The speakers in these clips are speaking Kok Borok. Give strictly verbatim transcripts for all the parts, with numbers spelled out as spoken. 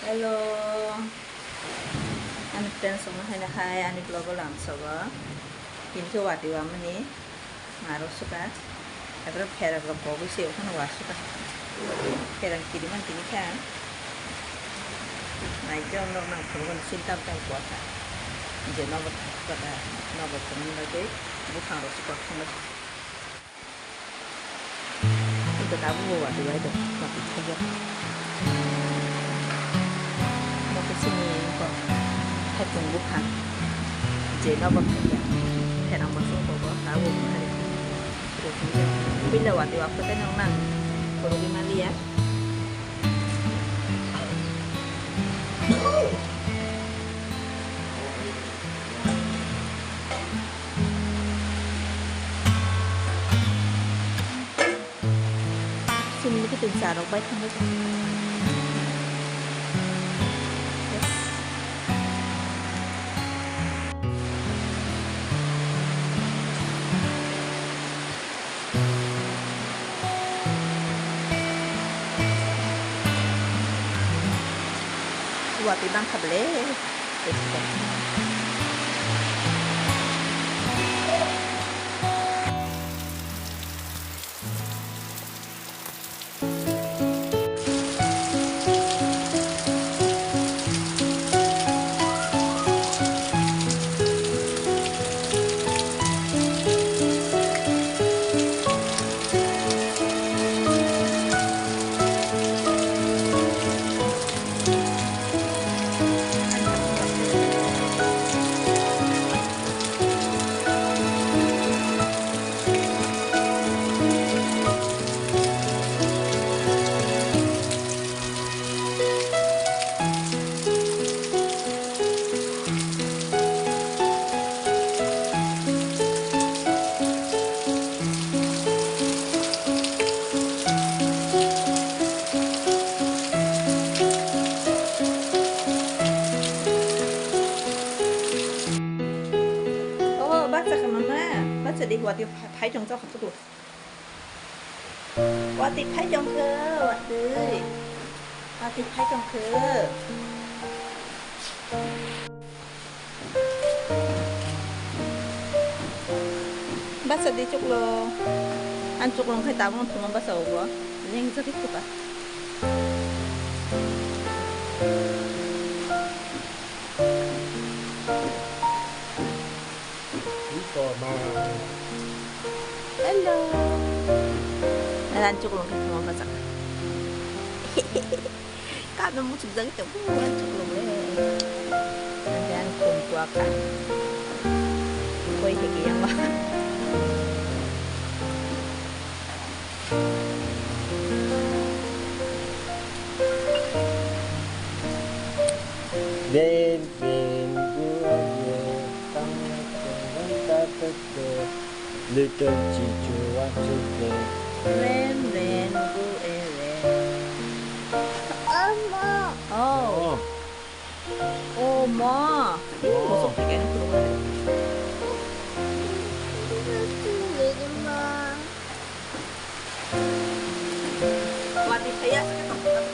Hello, ani friends rok no haino hai ani vlog o lamsogo. Tini khe watwi wamani marok suka. Haikhe pherang rok kogwi se okhano wa suka. Pherang kiriman tini khe ang. Naijak norok nang phunukgo ni sinta tam kuatha. Je nobo thangkha da, nobo phunukna bagwi buphang rok se kothoma. Ito tabuk bo watwi bai do, watwi khaijak. Bo khe chini kok thaipung buphang. Je nobo khaijak. Pherang bo sung kogo, tabuk bo hari. Bo khaijak. Puila watwi waphaikhe nang nang. Khorogwi maliya. Chini kiting cha rok bai thangwi. Watwi bangkha bele. Oho, bacha khe mama, bacha di, watwi phai tong chok khe. Watwi phai tong khe, watwi. Watwi phai tong khe. Bacha di chuklo. Ang chuklo khe tabuk thuma bacha ubo. Jeng jagwi khuka. Hello. Ran chuklo khe thuma bacha. Kano muchukjagwi tong, o, ang chuklo le. Ang khum kuakha. Koi hege yama. Ren, ren, bu, aye, tang, tang, ta, ta, ta. Little Chichu, what to play? Ren, ren, go away. Omo. Oh. Oh. Omo. Oh. Ini bosok tiga ini keluar. Mati saya sakit.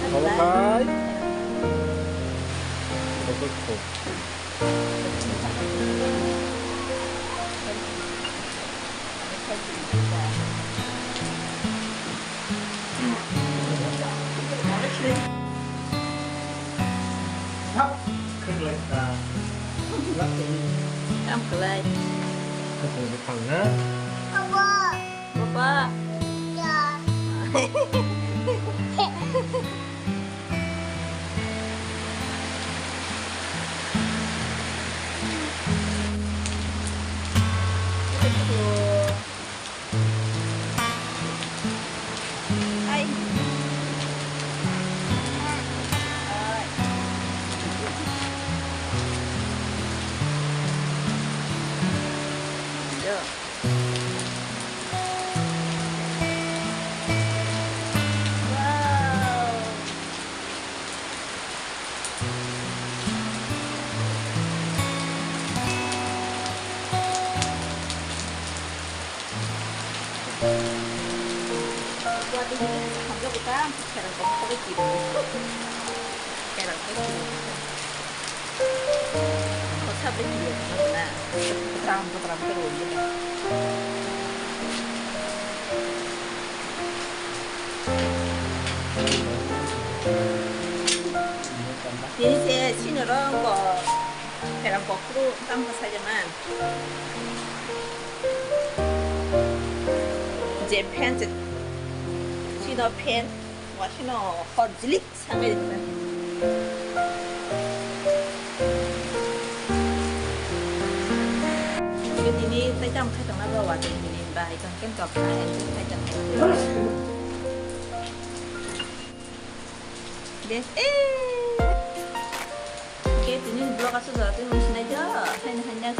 Oke. Tam kwlai. Papa. Papa. Ya. Hai. Hai. Yo. Wow. Buat ini kita sampai kita Kherang kok kok kiri. Kherang kok kiri. Kok sabai kiri na. Tam to tam to. Ini se sini orang kok kherang kok kru tam to saja man. Je phen je sino phen wa sino hot jilik. Sabai rikha. Tini taitam khaitong na ba watwi tini bai tong ken tok na en taitam. Des eh. Ke tini blog asu jora tini sinai jo. Hain hain ya.